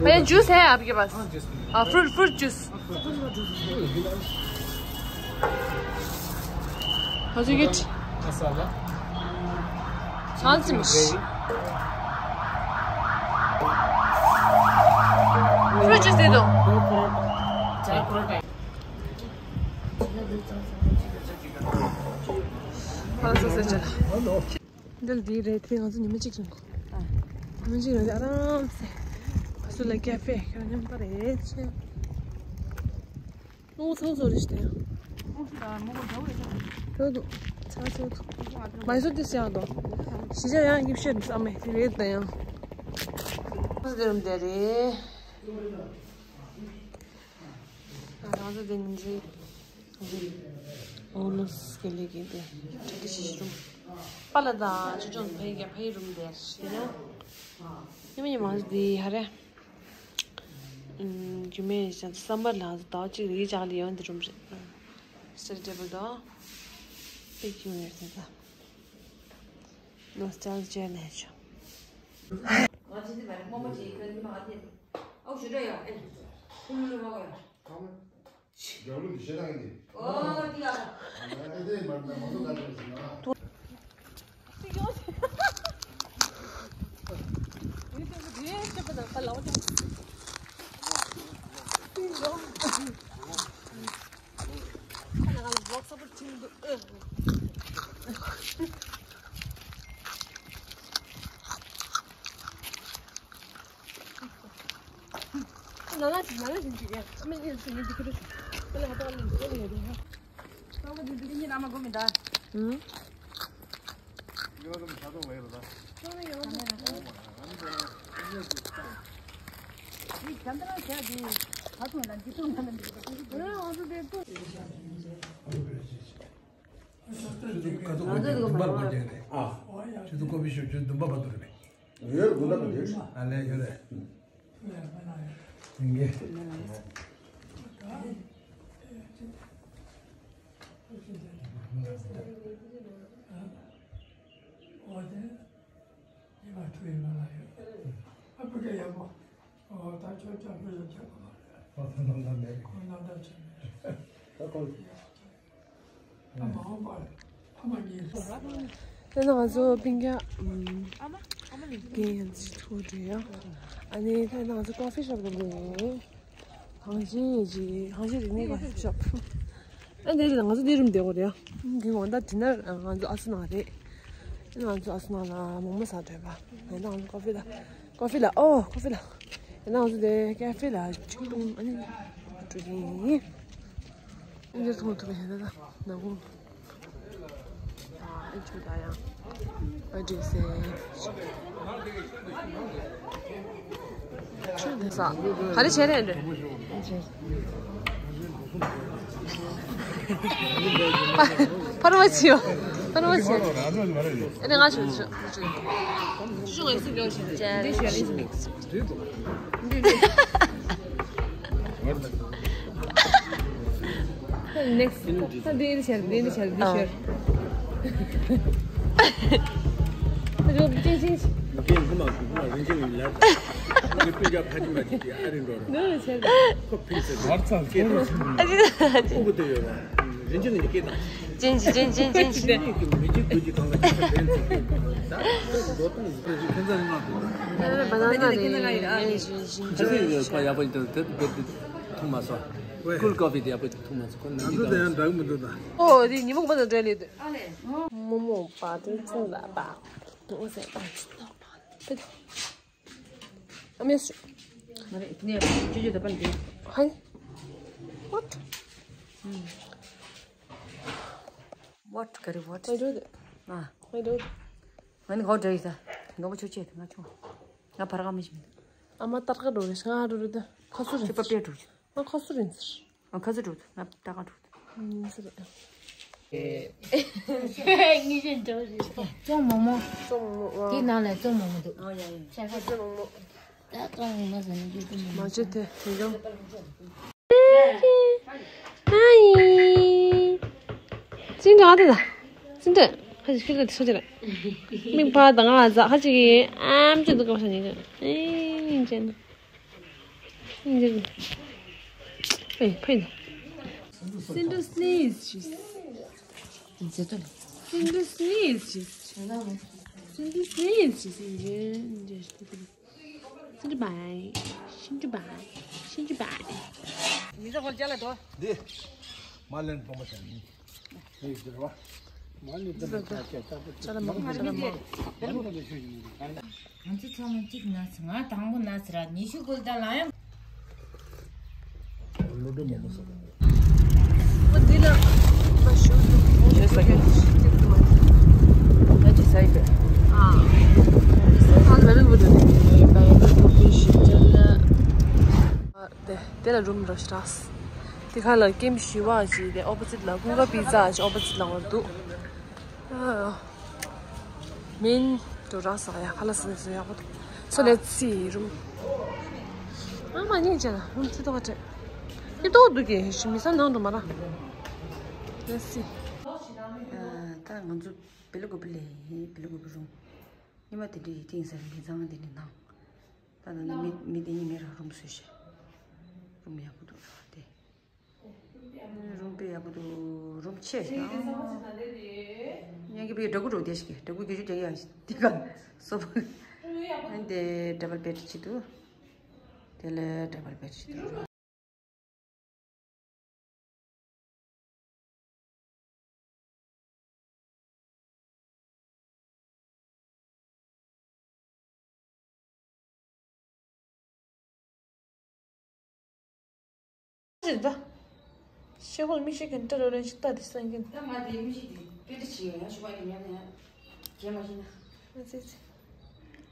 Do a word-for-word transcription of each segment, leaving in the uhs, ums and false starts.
भैया, जूस है आपके पास? हाँ, जूस भी। हाँ, fruit, fruit juice. How's it? Masala. Fruit juice दे दो। दो परोठा, चार परोठा। འདི་ལ་འདི་རེད་དེ། ང་ཚོ་ཉི་མ་གཅིག་རིང་གོ། ཉི་མ་གཅིག་རིང་དེ་ཨ་རམ་སེ་ཁ་སུ་ལ་ཀེ་ཧྥེ་ཁྱོད་མཉམ་པ་རེད་ཆེ། ལོ་ཚང་སོ་རེ་ཞིག་དེ་ཡང་། ཁྱོད་དུ་ཚང་སོ་དུ་མ་སོ་དེ་སེ་ཡང་དོ། ཞི་ཅ་ཡང་ཡིབ་ཤེར་བསམ་མེད་དེ་རེད་དེ་ཡང་། ཁོ་སི་དེ་རུམ་དེ་རེད། རང་ཚོ་དེ་ཉིན་རེ་འོ་ལོ་སི་ཀེ་ལི་གི་དེ་ཁྲི་ཏི་ཤི་ཤི་རུམ་པ་ལ་དང་ཅུ་ཅོང་ཕ་ཡི་ག་ཕ་ཡི་རུམ་དེ་ཤི་ན་ཉི་མ་ཉི་མ་དེ་ཧ་རེ། ཨུམ། རྒྱུ་མེད་ཅང་བསམ་པར་ལ་ཟླ་བ་གཅིག་རེ་ཡི་ཅག་ལ་ཡོང་དེ་རུམ་རེད། སི་ཊ་ཌི་ཊེ་བལ་དང་པེ་ཀིང་རེད་ཟེར་ད། ནོ་སི་ཊལ་ཇི་ཡ་ནས་ཆོ། རྒྱལ་པོ་འདི་ཤེས་ཐང་གི་འདི། ཨོ་འདི་ཡ། ཨ་འདི་མར་ན་མ་ཏོ་ག་ཏོ་ཟེར་ན། ཁ་ཐུག་འདུམ་པ་པ་རྒྱག་རེད། ཨ། ཁྱོད་ཚོ་ཀོ་ཕི་ཤོབ་ཁྱོད་འདུམ་པ་པ་འདུག་རེད་པས། ཡོད་རེད། དགུན་ཟླ་པ་དེ་རེད། ཨ་ལས་ཡོད་རེད། ཡིན་གྱི། ཨ་ཕ་གི་ཡག་པོ། ཨོ་ད་ཁྱོད་ཅག་ཕ་གི་ཡག་པོ་ལ་རེད། ཁོ་ཚོ་ནང་ལ་མེད། ཁོ་ནང་ལ་ཆེ་མེད། ད་ཁོ། ད་ང་ཚོ་སྤུན་ཀྱག་རྒན་ཡང་ཅིག་ཐུག་འགྲོ་ཡ། ཨ་ནི་ད་ང་ཚོ་ཀོ་ཕི་ཤོབ་ལ་འགྲོ་ཡ། ཧང་ཞིན་ཡི་ཅི་ཧང་ཞིན་རིག་གནས་ཀོ་ཕི་ཤོབ། ཨ་འདི་རེད། ང་ཚོ་འདི་རུམ་བསྡད་དགོས་རེད་ཡ། འདི་ང་ད་ཌི་ནར་ང་ཚོ་ཨ་སུ་ན་རེད། ང་ཚོ་ཨ་སུ་ན་ལ་མོག་མོག་ཟ་འདོད་པ། ང་ཚོ་ཀོ་ཕི་ལ། ཀོ་ཕི་ལ། ཨོ་ཀོ་ཕི་ལ། ཡིན་ན་ང་ཚོ་དེ་ཀེ་ཧྥེ་ལ་ཆིག་སྟོང་ཨ་ནི་འགྲོ་གི་ཡིན། འདིར་མཐོང་ཐུབ་ཡ་ད་ད་ནག་ཁུང་། ཨ་ཆུ་ད་ཡང་ཨ་འགྲིག་སེ། ཆུ་དེ་ས་ག་རེ་བྱས་རེད་འདྲ། ཕར་མ་ཕྱིན། ཕར་མ་ཕྱིན། ཨ་ནི་ང་ཆུ་ཆུ་ཆུ་ཆུ་ངས་སུ་འགྲོ་བྱེད་ཅན། འདི་ཞོལ་ལི་སུ་མིག་སུ། འདི་འདི། ནེགསི་ཊི། ད་འདི་འདི་བྱེད། འདི་འདི་བྱེད། འདི་ཞོལ། ད་འགྲོ་ཅིང་ཅིང་། ངས་ངོ་མ་ངོ་མ་རིན་ཆེན་ལ་ལབ། ངས་སྤུན་ཀྱག་ཕ་ཁྱིམ་མ་ཅིག་གི་ཨ་རི་འགྲོ་ར། ནོར་བྱས། ཁོ་ཕིན་ཚེ་བར་ཚང་སྐད་དུ་ཨ་ཅེ་ཨ་ཅེ། ཨོ་བུ་དེ་ཡོད་ར། རིན་ཆེན་ནི་སྐད་དང་། ཅན་ཅི་ཅན་ཅན་ཅན་ཅི། ཅི་ནས་ཀྱི་མི་གཅིག་དགུ་གཅིག་གང་ག་ཅིག་ཕན་ཚུན་ད་འགྲོ་སྟངས་ཟིག་ཕན་ཚུན་ཕན་ཚུན་ལ་ང་དང་། ཨ་ནི་བ་ན་ན་རེད། ཨེ་ཞུ་ཞུ། ཁྱེད་ཚོ་ཡོད་པ་ཡག་པོ་ཡིན་དུས་དེ་དེ་དེ་འཐུང་མ་སོང་། ཀུལ་ཀོ་ཕི་དེ་ཡག་པོ་འཐུང་མ་སོང་། ཁོ་ང་ཚོ་དེ་ཡང་འདྲ་གི་མི་འདུག་ད། ཨོ་དེ་ཉི་མ་ག་པར་དུ་འགྲོ་ལེ་དུས། མོ་མོ་པ་དེ་ཚོ་ལ་པ། ཨོ་ཟེར་པ་ཅི་ཏོག་པ། ཨ་མེ་སུ། མ་རེད། དེ་ནས་ཅོ་ཅོ་ད་པན་དེ། ཧའི། What? What? ག་རེ་what? I do it. ཨ། I do it. ང་ནི་གོ་འདྲ་ཡི་ད། ནོ་ཅོ་ཅེ་ང་ཆུང་། ང་བར་ག་མི་ཞིག་མི་འདུག་ཨ་མ་ཏར་ཀ་འགྲོ་རེད། ང་འགྲོ་རེད་ད། ཁ་སུ་རེད། ཁྱོད་པ་པེ་འགྲོ། ང་ཁ་སུ་རེད་ཟེར། ང་ཁ་སུ་འགྲོ། ང་ཏར་ཀ་འགྲོ། ངེས་ཤེས་འདྲ་བོ་ཞིག་ཅོང་མོག་མོག་ཅོང་མོག་མོག་དེའི་ནང་ལ་ཅོང་མོག་མོག་འདུག་ཨོ་ཡ་ཡ། ཅོང་མོག་མོག་ད་ཅོང་མོག་མོག་ཟེར་ནས་ཅོང་མོག་མོག་མ་བྱེད་དེ་དེ་འདྲ། ཧའི། ཅིང་ཀྲང་ཨ་ཏི་ད། ཅིང་ཀྲང་། ཁ་ཅིག་ཁྱོད་ཀྱི་སོ་ཅི་ར། མིག་ཕ་དང་ང་ལ་ཟ་ཁ་ཅིག་གིས་ཨམ་ཅོ་འདུག་ག་བ་ཤ་ཉིན་ཀ་ཨེ་ཡིན་ཅན། ཕེ་ཕེ། སིན་དུ་སི་ནིས་ཤིས། སིན་དུ་སི་ནིས་ཤིས། སིན་དུ་སི་ནིས་ཤིས། སིན་དུ་སིན་དུ་བའི། སིན་དུ་བའི། སིན་དུ་བའི། མི་ཚེ་ཧོལ་ཅ་ལ་དོ། འདི། མ་ལན་པོ་མ་ཆ་ནི། ཧེ་ཇེ་ར་བ། མ་ལན་པོ་མ་ཆ་ཆ་ཆ་པོ་ཆ། ང་ཚོ་ཚང་མ་གཅིག་ན་ང་དང་པོ་ན་ཟེར་ར་ཉི་ཤུ་དགུ་ལ་ལ་ཡང་། ལོ་འདྲ་མང་པོ་ཟ། འོ་འདི་ལ་མ་ཞུ་འདུག །ཞེས་ཟ་གི །ད་ཅི་ཟ་ཡི་པས། ཨ། ཨ་ལ་ལུ་བུ་དུ་ནི་བའི་ལུ་བུ་པི་ཤི་ཅ་ལ། དེ་དེ་ལ་རུམ་རོ་ཤི་ར་སི། དེ་ཁ་ལ་ཀེམ་ཞི་བ་ཅི་དེ་ཨོ་པོ་ཛིཊ་ལ་ཀུན་དགའ་པི་ཛ་ཅི་ཨོ་པོ་ཛིཊ་ལ་འོར་འདུག །ཨ། མིན། འགྲོ་ར་ས་ཡ་ཧ་ལ་སི་སི་ཡག་པོ་འདུག །so let's see room། ཨ་མ་ཉིན་ཅན་ལ་རུམ་ཚི་ཏོག་ཏྲེ། ཡི་ཏོག་འདུག་གི་ཤི་མི་ས་ནང་འགྲོ་མ་ར། Let's see། ཨ་ད་ང་ཚོ་བེ་ལི་གོ་བི་ལེ་ཡིན། བེ་ལི་གོ་བི་རུམ། ཉི་མ་དེ་འདྲའི་ཡི་ཏིང་ཟེར་མི་ཚང་དེ་འདྲའི་ནང་། ད་ད་ནི་མི་མི་དེ་ཉི་མའི་ར་རུམ་བཟོས་ཤག །རུམ་ཡག་པོ་འདུག་ར་དེ། རུམ་དཔེ་ཡག་པོ་འདུག །རུམ་ཆེ་ཤག །ཡང་གི་བི་འདྲ་སྐུ་འགྲོ་བསྡད་ཤག །འདྲ་སྐུ་རྒྱུ་ཆུ་རྒྱག་ཡག་དེ་ག་སོ། ཨ་འདི་ཌབ་བལ་བེཌ་ཅིག་འདུག །དེ་ལས་ཌབ་བལ་བེཌ་ཅིག་འདུག་རེད་ད། ཤེས་ཧོལ་མི་ཤེས་མཁན་སྐྲ་རོ་རན་ཞིག་ལྟ་དེ་སང་གིན། ད་ང་དེ་མི་ཤེས་དེ་པེ་ཏི་ཆེ་ཡོད་ཡང་ཤུ་བ་ཡིན་ཡང་ཡང་རྒྱལ་མ་ཤེས་ན། ཨ་ཙི་ཙི།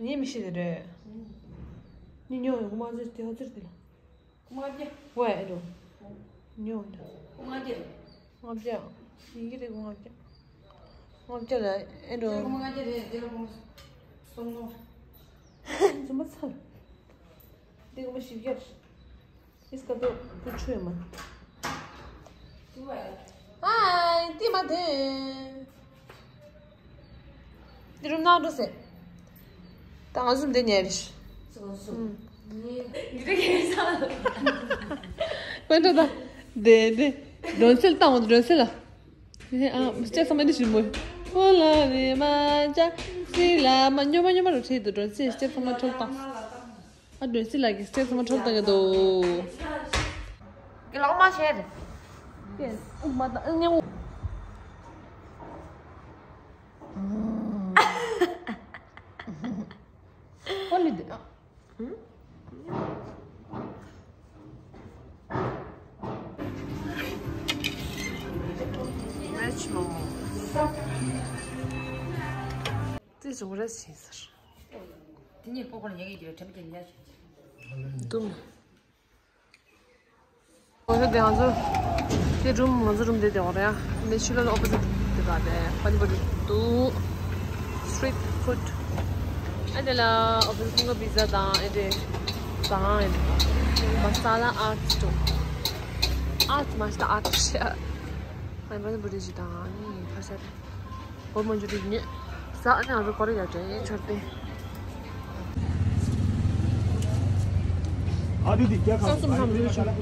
ངས་མི་ཤེས་དེ་རེད། ངས་ཉོ་ཡོང་གི་མ་ཚོད་དེ་ཧ་ཚིར་དེ་ལ། ལྔ་བརྒྱ། ཝེ་ཨེ་འགྲོ། ཉོ་འདྲ། ལྔ་བརྒྱ་རེད། ལྔ་བརྒྱ། ཡིན་གྱི་རེད་ལྔ་བརྒྱ། ལྔ་བརྒྱ་ལ་ཨེ་འགྲོ། ལྔ་བརྒྱ་རེད་དེ་ལ་ལྔ་སུམ་སྟོང་། རྫུན་མ་ཚར། འདི་སྒོར་མོ་བཞི་བརྒྱ་རེད། ཨིས་ཀ་ཏོ་བུ་ཆུ་ཡོད་མ། ཨའི་ཏི་མ་དེ། འདི་རུམ་ནང་འགྲོ་ཟེར། ད་ང་ཚོ་འདི་ཉལ་རེ་ཤི། ཨུམ། འདི་གས་ས། ཁོ་འགྲོ་ད། དེ་དེ། སྒྲོན་སིལ་བཏང་བ་སྒྲོན་སིལ་ལ། ཨ་སྐྱ་ས་མ་འདི་ཞིག་མོ། ཨོ་ལ་རེ་མ་ཅ། སི་ལ་མ་སྨྱོ་མ་སྨྱོ་མ་རུ་ཁྲིད་དུ་སྒྲོན་སིལ་སྐྱ་ས་མ་འཕྲོལ་བཏང་། ཨ་སྒྲོན་སིལ་ལགས་ཀྱིས་སྐྱ་ས་མ་འཕྲོལ་བཏང་གི་འདུག །གི་ལོག་མ་བྱས་རེད། ཀྱེ་ཨུ་མ་ད་ཨུ་ཉེ་བོ། ཨོ་ལི་དེ། Veg momo། དེ་ཟུག་རེད་ཟེར། དེ་གཉིས་ཀོ་ཀོ་ལ་ཉལ་གི་ཡོད་དྲན་གྱི་ཉལ་ཞིག་འདུག་མི། འོ་ད་དེ་ང་ཚོ་དེ་རུམ་ང་ཚོ་རུམ་དེ་དེ་འོ་རེད་ཡ། དེ་ཕྱི་ལོགས་ལ་ཨོ་པོ་ཛིཊ་དེ་ག་དེ་པ་ནི་པུ་རི་འདུག street food། ཨ་དེ་ལ་ཨོ་པོ་ཛིཊ་ཀུན་དགའ་པི་ཛ་དང་ཨེ་དེ་དང་ཨེ་དེ་མ་ས་ལ་ཨར་ཊི་འདུག་ཨར་ཊི་མ་ཤི་ད་ཨར་ཊི་ཤ། ཨ་ནི་པ་ནི་པུ་རི་ཅིག་དང་ཨ་ནི་ཕ་ཤ་རེད། འོ་མ་འཇུ་རིག་ཉེ། ས་ཨ་ནི་ང་ཚོ་ཀོ་རི་ཡ་དྲན་ཆར་ཏེ། ཨ་དེ་དེ་རྒྱ་གར་སང་སུམ་ལྷམ་རུལ་བྱུང་།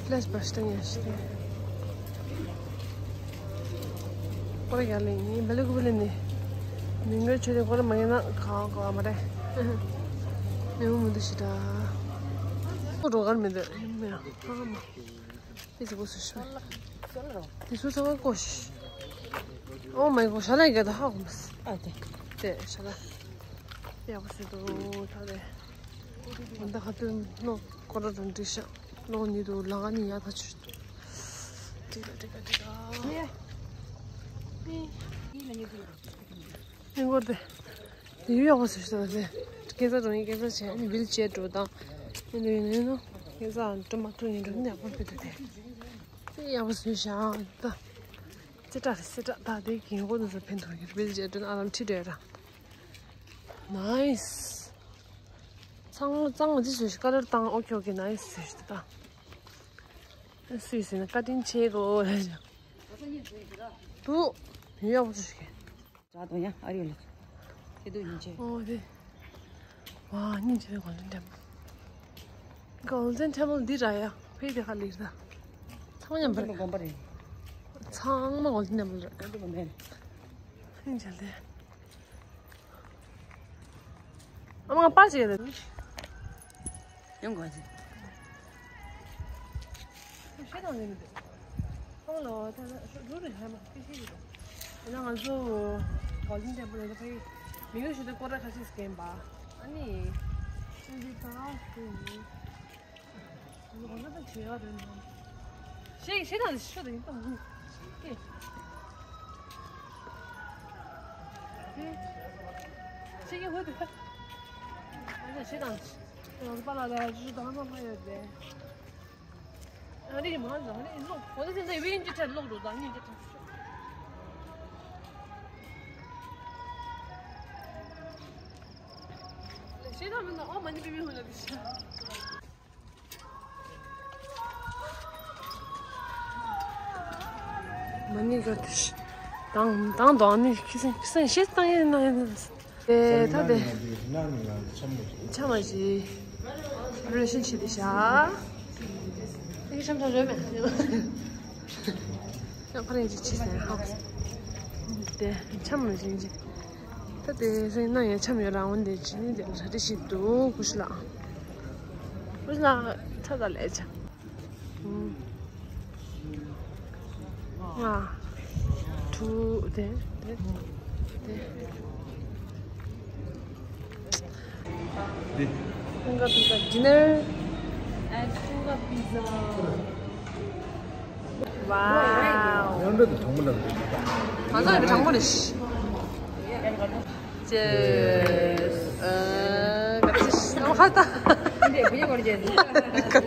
ལས་པ་ཤི་ཏེ་ཉེ་ཤི་ཏེ། ཀོ་རི་ཡ་ལེ་ཡིན་བེ་ལི་གུ་བེ་ལི་ནི། མི་ངོས་ཆོས་དེ་ཀོ་རི་མ་ཡིན་ན་གང་གོ་བ་མ་རེད། མི་མུ་མུ་འདུ་ཤི་ད། ཀོ་རོ་གར་མི་འདུག་མི་ཡ་ཧ་མ། དེ་ཚོ་གོ་སུ་ཤི་བ། དེ་ཚོ་ཚང་མ་གོ་ཤི། Oh my god ཞྭ་ལག་ག་ད་ཧ་གོ་མ་སི། ཨ་དེ། དེ་ཞྭ་ལག་ཡག་པོ་ཟེར་འདུག་ད་དེ། འོ་ད་ཧ་ཏུ་ནོ་ཀོ་ར་རུ་འགྲིག་ཤག་ནོ་ནི་དུ་ལ་ག་ནི་ཡ་ཐ་ཆུ། འགྲིག་ག་འགྲིག་ག་འགྲིག་ག་ཡེ། ཡེ་ལ་ཉེ་དུ། ཡེ་འགོར་དེ། དེ་ཡུལ་ཡག་པོ་ཟེར་ཤག་དེ། སྐལ་བཟང་འགྲོ་ཡིན་སྐལ་བཟང་བྱས་ནི་བིལ་ཅེར་འགྲོ་དང་། ཡིན་དུ་ཡིན་ནོ། སྐལ་བཟང་འགྲོ་མ་ཐུབ་ཡིན་འགྲོ་ནི་ཡག་པོ་སྤེལ་དུ་དེ། དེ་ཡག་པོ་ཟེར་ཤག་ད། སེ་ཏྲ་རེད་སེ་ཏྲ་ད་དེ་གིན་གོ་དུ་ཟ་ཕན་ཐོགས་ཡོད་བིལ་ཅེར་འགྲོ་ནི་ཨ་རམ་ཁྲི་འདྲ་ར། ནའིས། ཚང་ཚང་འདི་ཟེར་ཤག་ཀ་ལར་བཏང་ཨོ་ཁེ་ཨོ་ཁེ་ནའིས་ཟེར་ཤག་ད། སུས་ཟེར་ན་བཀའ་དྲིན་ཆེ་གོ་ལབ་ཤག་འདུག་ཡོད་ཡག་པོ་ཞིག་རེད། ར་དོ་ཡ་ཨ་རི་ལ། ཁེ་དུ་ཡིན་ཆེ། ཨོ་དེ། ཨ་ནི་ཇེ་Golden Temple། Golden Temple འདི་ར་ཡ། ཕེ་དེ་ཁ་ལིར་ད། ཚང་མ་མཉམ་པར། དགོན་པ་རེད། ཚང་མ་Golden Temple རེད། ཨ་འདི་དགོན་པ་རེད། ཨ་ནི་ཇལ་དེ། ཨ་མ་ང་པར་ཅིག་ཡོད་དེ། ཡོང་དགོས་ཅིག་ཤེས་དང་ལེན་མི་འདུག་ཁོང་ལོ་ད་ལ་ཤོ་རུ་རུ་ཧ་མ་ཤེས་ཤེས་ཡོད། ཡིན་ན་ང་ཚོ་Golden Temple ལ་ཕེ་མི་ཡུལ་ཞིག་ཏུ་སྐོར་ར་ཁ་ཤས་སྐྱེན་པ། ཨ་ནི་ཤིན་ཏུ་ད་ལྟ་ཡིན། ང་ཚོ་ད་བྱེད་ཡག་རེད་འདུག་ཤེས་ཤེས་དང་ཤོ་དང་ཡིན་དང་། ཨེ། ཤེས་ཀྱི་ཧུད། ཨ་ནི་ཤེས་དང་། ང་ཚོ་པ་ལ་ལ་ཞུ་དང་མ་མ་ཡོད་དེ། ཨ་རི་མ་ལ་ཨ་རི་ལོག་འོ་ན་དེ་འདྲ་ཡོད་ཡིན་གྱི་ཆ་ལོག་འགྲོ་དང་ཉིན་གྱི་ཆ། ལེ་ཤེས་དང་མི་འདུག་ཨོ་མ་ནི་པི་པི་ཧུ་ལ་པི་ཤ། མ་ནི་ག་དུ་ཤི། དང་དང་དང་ནི་ཁི་སེང་ཁི་སེང་ཤེས་དང་ཡིན་ན་ཡིན་ན། དེ་ད་དེ། ཆ་མ་ཞི། རེ་ཤན་ཆི་དེ་ཤ། ཨེ་ཤམ་ཐང་རེ་མེ། ཡང་ཁ་རེ་ཅི་ཆི་སེང་ཧ། དེ་ཆ་མ་ཞི་ཅི། ད་དེ་སེང་ན་ཡང་ཆ་མ་ཡོད་རང་འོན་དེ་ཅི་ནི་དེ་ལ་རེ་ཤི་དུ་ཀུ་ཤི་ལ། ཀུ་ཤི་ལ་ཐ་ད་ལས་ཆ། ང་། ཐུ་དེ་དེ་དེ། འདི། ཀུན་དགའ་པི་ཛ་ཌི་ནར་ཨེ་ཀུན་དགའ་པི་ཛ། ཝའོ། ཡང་འདྲ་དུ་གྲང་མོ་འདྲ་འདུག་ང་ཚོ་ཡང་གྲང་མོ་རེད། ཅེས། ཨ། ག་ཚོད་ཨ་ཧ་ད། འདི་བུ་ཡ་གོར་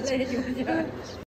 ཅེས།